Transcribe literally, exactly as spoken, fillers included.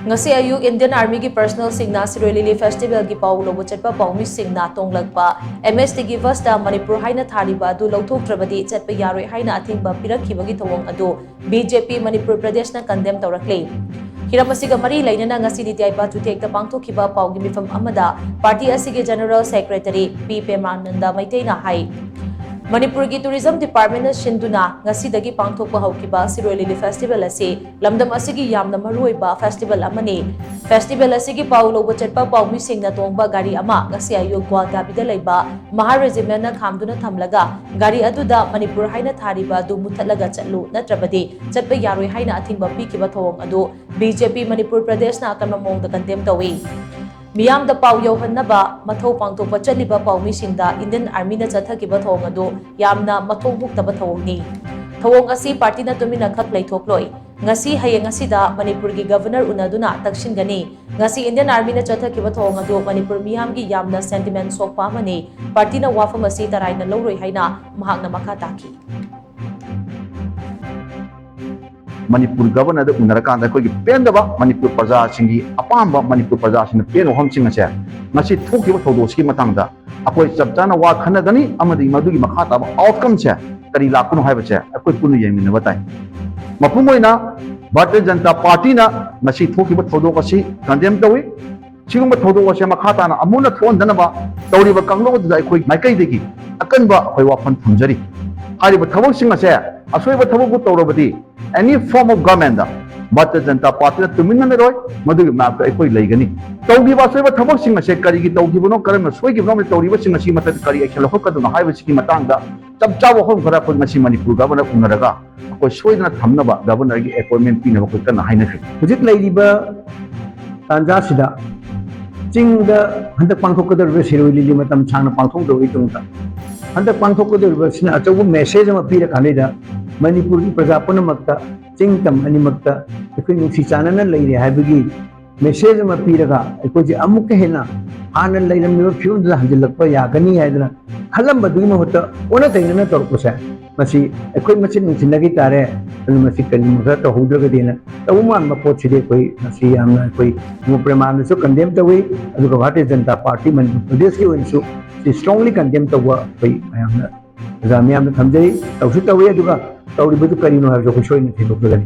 ꯉꯁꯤ ꯑꯌꯨꯛ Indian Armyꯒꯤ personnelꯁꯤꯡꯅ ꯁꯤꯔꯣꯏ ꯂꯤꯂꯤ festivalꯒꯤ ꯄꯥꯎ ꯂꯧꯕ ꯆꯠꯄ ꯄꯥꯎꯃꯤꯁꯤꯡꯅ ꯇꯣꯡꯂꯛꯄ MSTꯒꯤ busꯇ ꯃꯅꯤꯄꯨꯔ ꯍꯥꯏꯅ ꯊꯥꯔꯤꯕ ꯑꯗꯨ ꯂꯧꯊꯣꯛꯇ꯭ꯔꯕꯗꯤ ꯆꯠꯄ ꯌꯥꯔꯣꯏ ꯍꯥꯏꯅ ꯑꯊꯤꯡꯕ ꯄꯤꯔꯛꯈꯤꯕꯒꯤ ꯊꯧꯑꯣꯡ ꯑꯗꯨ BJP ꯃꯅꯤꯄꯨꯔ ꯄ꯭ꯔꯗꯦꯁꯅ condemn ꯇꯧꯔꯛꯂꯤ꯫ ꯍꯤꯔꯝ ꯑꯁꯤꯒ ꯃꯔꯤ ꯂꯩꯅꯅ ꯉꯁꯤ ꯅꯤꯇꯤ ꯑꯥꯌꯣꯒ ꯆꯨꯊꯦꯛꯇ ꯄꯥꯡꯊꯣꯛꯈꯤꯕ ꯄꯥꯎꯒꯤ ꯃꯤꯐꯝ ꯑꯃꯗ party ꯑꯁꯤꯒꯤ general secretary P ꯄꯦꯃꯥꯅꯟꯗ ꯃꯩꯇꯩꯅ ꯍꯥꯏ, ꯃꯅꯤꯄꯨꯔꯒꯤ tourism departmentꯅ ꯁꯤꯟꯗꯨꯅ ꯉꯁꯤꯗꯒꯤ ꯄꯥꯡꯊꯣꯛꯄ ꯍꯧꯈꯤꯕ ꯁꯤꯔꯣꯏ ꯂꯤꯂꯤ festival ꯑꯁꯤ ꯂꯝꯗꯝ ꯑꯁꯤꯒꯤ ꯌꯥꯝꯅ ꯃꯔꯨꯑꯣꯏꯕ festival ꯑꯃꯅꯤ꯫ Festival ꯑꯁꯤꯒꯤ ꯄꯥꯎ ꯂꯧꯕ ꯆꯠꯄ ꯄꯥꯎꯃꯤꯁꯤꯡꯅ ꯇꯣꯡꯕ ꯒꯥꯔꯤ ꯑꯃ ꯉꯁꯤ ꯑꯌꯨꯛ ꯒ꯭ꯋꯥꯜꯒꯥꯕꯤꯗ ꯂꯩꯕ ꯃꯍꯥ regimentꯅ ꯈꯥꯝꯗꯨꯅ ꯊꯝꯂꯒ ꯒꯥꯔꯤ ꯑꯗꯨꯗ ꯃꯅꯤꯄꯨꯔ ꯍꯥꯏꯅ ꯊꯥꯔꯤꯕ ꯑꯗꯨ ꯃꯨꯠꯊꯠꯂꯒ ꯆꯠꯂꯨ, ꯅꯠꯇ꯭ꯔꯕꯗꯤ ꯆꯠꯄ ꯌꯥꯔꯣꯏ ꯍꯥꯏꯅ ꯑꯊꯤꯡꯕ ꯄꯤꯈꯤꯕ ꯊꯧꯑꯣꯡ ꯑꯗꯨ BJP ꯃꯅꯤꯄꯨꯔ ꯄ꯭ꯔꯗꯦꯁꯅ ꯑꯀꯟꯕ ꯃꯑꯣꯡꯗ condemn ꯇꯧꯏ꯫ ꯃꯤꯌꯥꯝꯗ ꯄꯥꯎ ꯌꯧꯍꯟꯅꯕ ꯃꯊꯧ ꯄꯥꯡꯊꯣꯛꯄ ꯆꯠꯂꯤꯕ ꯄꯥꯎꯃꯤꯁꯤꯡꯗ Indian Armyꯅ ꯆꯠꯊꯈꯤꯕ ꯊꯧꯑꯣꯡ ꯑꯗꯨ ꯌꯥꯝꯅ ꯃꯊꯣꯡ ꯍꯨꯛꯇꯕ ꯊꯧꯑꯣꯡꯅꯤ꯫ ꯊꯧꯑꯣꯡ ꯑꯁꯤ partyꯅ ꯇꯨꯃꯤꯟꯅ ꯈꯛ ꯂꯩꯊꯣꯛꯂꯣꯏ꯫ ꯉꯁꯤ ꯍꯌꯦꯡ ꯑꯁꯤꯗ ꯃꯅꯤꯄꯨꯔꯒꯤ governor ꯎꯅꯗꯨꯅ ꯇꯛꯁꯤꯟꯒꯅꯤ꯫ ꯉꯁꯤ Indian Armyꯅ ꯆꯠꯊꯈꯤꯕ ꯊꯧꯑꯣꯡ ꯑꯗꯨ ꯃꯅꯤꯄꯨꯔ ꯃꯤꯌꯥꯝꯒꯤ ꯌꯥꯝꯅ sentiment ꯁꯣꯛꯄ ꯑꯃꯅꯤ꯫ Partyꯅ ꯋꯥꯐꯝ ꯑꯁꯤ ꯇꯔꯥꯏꯅ ꯂꯧꯔꯣꯏ ꯍꯥꯏꯅ ꯃꯍꯥꯛꯅ ꯃꯈꯥ ꯇꯥꯈꯤ꯫ ꯃꯅꯤꯄꯨꯔ governorꯗ ꯎꯅꯔꯀꯥꯟꯗ ꯑꯩꯈꯣꯏꯒꯤ ꯄꯦꯟꯗꯕ ꯃꯅꯤꯄꯨꯔ ꯄ꯭ꯔꯖꯥꯁꯤꯡꯒꯤ ꯑꯄꯥꯝꯕ, ꯃꯅꯤꯄꯨꯔ ꯄ꯭ꯔꯖꯥꯁꯤꯡꯅ ꯄꯦꯟꯕ ꯋꯥꯐꯝꯁꯤꯡ ꯑꯁꯦ ꯉꯁꯤ ꯊꯣꯛꯈꯤꯕ ꯊꯧꯗꯣꯛꯁꯤꯒꯤ ꯃꯇꯥꯡꯗ ꯑꯩꯈꯣꯏ ꯆꯞ ꯆꯥꯅ ꯋꯥ ꯈꯟꯅꯒꯅꯤ ꯑꯃꯗꯤ ꯃꯗꯨꯒꯤ ꯃꯈꯥ ꯇꯥꯕ outcomeꯁꯦ ꯀꯔꯤ ꯂꯥꯛꯄꯅꯣ ꯍꯥꯏꯕꯁꯦ ꯑꯩꯈꯣꯏ ꯄꯨꯟꯅ ꯌꯦꯡꯃꯤꯟꯅꯕ ꯇꯥꯏ꯫ ꯃꯄꯨꯡ ꯑꯣꯏꯅ ꯚꯥꯔꯇꯤꯌ ꯖꯅꯇꯥ ꯄꯥꯔꯇꯤꯅ ꯉꯁꯤ ꯊꯣꯛꯈꯤꯕ ꯊꯧꯗꯣꯛ ꯑꯁꯤ condemn ꯇꯧꯏ꯫ ꯁꯤꯒꯨꯝꯕ ꯊꯧꯗꯣꯛ ꯑꯁꯦ ꯃꯈꯥ ꯇꯥꯅ ꯑꯃꯨꯛ ꯍꯟꯅ ꯊꯣꯛꯍꯟꯗꯅꯕ ꯇꯧꯔꯤꯕ ꯀꯥꯡꯂꯨꯞ ꯑꯗꯨꯗ ꯑꯩꯈꯣꯏ ꯃꯥꯏꯀꯩꯗꯒꯤ ꯑꯀꯟꯕ ꯑꯩꯈꯣꯏ ꯋꯥꯐꯝ ꯊꯝꯖꯔꯤ꯫ ꯍꯥꯏꯔꯤꯕ ꯊꯕꯛꯁꯤꯡ ꯑꯁꯦ, ꯑꯁꯣꯏꯕ ꯊꯕꯛꯄꯨ ꯇꯧꯔꯕꯗꯤ any form of governmentꯗ Bharatiya Janata ꯄꯥꯔꯇꯤꯅ ꯇꯨꯃꯤꯟꯅ ꯂꯩꯔꯣꯏ, ꯃꯗꯨꯒꯤ ꯃꯅꯥꯛꯇ ꯑꯩꯈꯣꯏ ꯂꯩꯒꯅꯤ꯫ ꯇꯧꯈꯤꯕ ꯑꯁꯣꯏꯕ ꯊꯕꯛꯁꯤꯡ ꯑꯁꯦ ꯀꯔꯤꯒꯤ ꯇꯧꯈꯤꯕꯅꯣ, ꯀꯔꯝꯅ ꯁꯣꯏꯈꯤꯕꯅꯣ ꯑꯃꯗꯤ ꯇꯧꯔꯤꯕꯁꯤꯡ ꯑꯁꯤꯒꯤ ꯃꯊꯛꯇ ꯀꯔꯤ action ꯂꯧꯈꯠꯀꯗꯕꯅꯣ ꯍꯥꯏꯕꯁꯤꯒꯤ ꯃꯇꯥꯡꯗ ꯆꯞ ꯆꯥꯕ ꯋꯥꯐꯝ ꯈꯔ ꯑꯩꯈꯣꯏ ꯉꯁꯤ ꯃꯅꯤꯄꯨꯔ governorꯒ ꯎꯅꯔꯒ ꯑꯩꯈꯣꯏ ꯁꯣꯏꯗꯅ ꯊꯝꯅꯕ governorꯒꯤ appointment ꯄꯤꯅꯕ ꯑꯩꯈꯣꯏ ꯀꯟꯅ ꯍꯥꯏꯅꯈ꯭ꯔꯦ꯫ ꯍꯧꯖꯤꯛ ꯂꯩꯔꯤꯕ ꯇꯥꯟꯖꯥꯁꯤꯗ ꯆꯤꯡꯗ ꯍꯟꯗꯛ ꯄꯥꯡꯊꯣꯛꯀꯗꯧꯔꯤꯕ ꯁꯤꯔꯣꯏ ꯂꯤꯂꯤ ꯃꯇꯝ ꯁꯥꯡꯅ ꯄꯥꯡꯊꯣꯛꯇꯕꯒꯤ ꯇꯨꯡꯗ ꯍꯟꯗꯛ ꯄꯥꯡꯊꯣꯛꯀꯗꯧꯔꯤꯕꯁꯤꯅ ꯑꯆꯧꯕ message ꯑꯃ ꯄꯤꯔꯀꯥꯟꯗ ꯃꯅꯤꯄꯨꯔꯒꯤ ꯄ꯭ꯔꯖꯥ ꯄꯨꯝꯅꯃꯛꯇ, ꯆꯤꯡ ꯇꯝ ꯑꯅꯤꯃꯛꯇ ꯑꯩꯈꯣꯏ ꯅꯨꯡꯁꯤ ꯆꯥꯟꯅꯅ ꯂꯩꯔꯦ ꯍꯥꯏꯕꯒꯤ ꯃꯦꯁꯦꯖ ꯑꯃ ꯄꯤꯔꯒ ꯑꯩꯈꯣꯏꯁꯦ ꯑꯃꯨꯛꯀ ꯍꯦꯟꯅ ꯍꯥꯟꯅ ꯂꯩꯔꯝꯃꯤꯕ ꯐꯤꯕꯝꯗꯨꯗ ꯍꯟꯖꯤꯜꯂꯛꯄ ꯌꯥꯒꯅꯤ ꯍꯥꯏꯗꯅ ꯈꯜꯂꯝꯕꯗꯨꯒꯤ ꯃꯍꯨꯠꯇ ꯑꯣꯟꯅ ꯇꯩꯅꯅ ꯇꯧꯔꯛꯄꯁꯦ, ꯃꯁꯤ ꯑꯩꯈꯣꯏ ꯃꯁꯦꯟ ꯅꯨꯡꯁꯤꯅꯈꯤ ꯇꯥꯔꯦ, ꯑꯗꯨ ꯃꯁꯤ ꯀꯔꯤꯒꯨꯝꯕ ꯈꯔ ꯇꯧꯍꯧꯗ꯭ꯔꯒꯗꯤꯅ ꯇꯧꯕ ꯃꯥꯟꯕ ꯄꯣꯠꯁꯤꯗꯤ ꯑꯩꯈꯣꯏ ꯃꯁꯤ ꯌꯥꯝꯅ ꯑꯩꯈꯣꯏ ꯃꯅꯤꯄꯨꯔ ꯃꯌꯥꯝꯅꯁꯨ ꯀꯟꯗꯦꯝ ꯇꯧꯏ꯫ ꯑꯗꯨꯒ ꯚꯥꯔꯇꯤꯌ ꯖꯅꯇꯥ ꯄꯥꯔꯇꯤ ꯃꯅꯤꯄꯨꯔ ꯄ꯭ꯔꯗꯦꯁꯀꯤ ꯑꯣꯏꯅꯁꯨ ꯁꯤ ꯁ꯭ꯇꯔꯣꯡꯂꯤ ꯀꯟꯗꯦꯝ ꯇꯧꯕ ꯑꯩꯈꯣꯏ ꯃꯌꯥꯝꯅ, ꯑꯣꯖꯥ ꯃꯌꯥꯝꯅ ꯊꯝꯖꯩ꯫ ꯇꯧꯁꯨ ꯇꯧꯏ, ꯑꯗꯨꯒ ꯇꯧꯔꯤꯕꯗꯨ ꯀꯔꯤꯅꯣ ꯍꯥꯏꯕꯁꯨ ꯑꯩꯈꯣꯏ ꯁꯣꯏꯗꯅ ꯊꯤꯗꯣꯛꯆꯒꯅꯤ꯫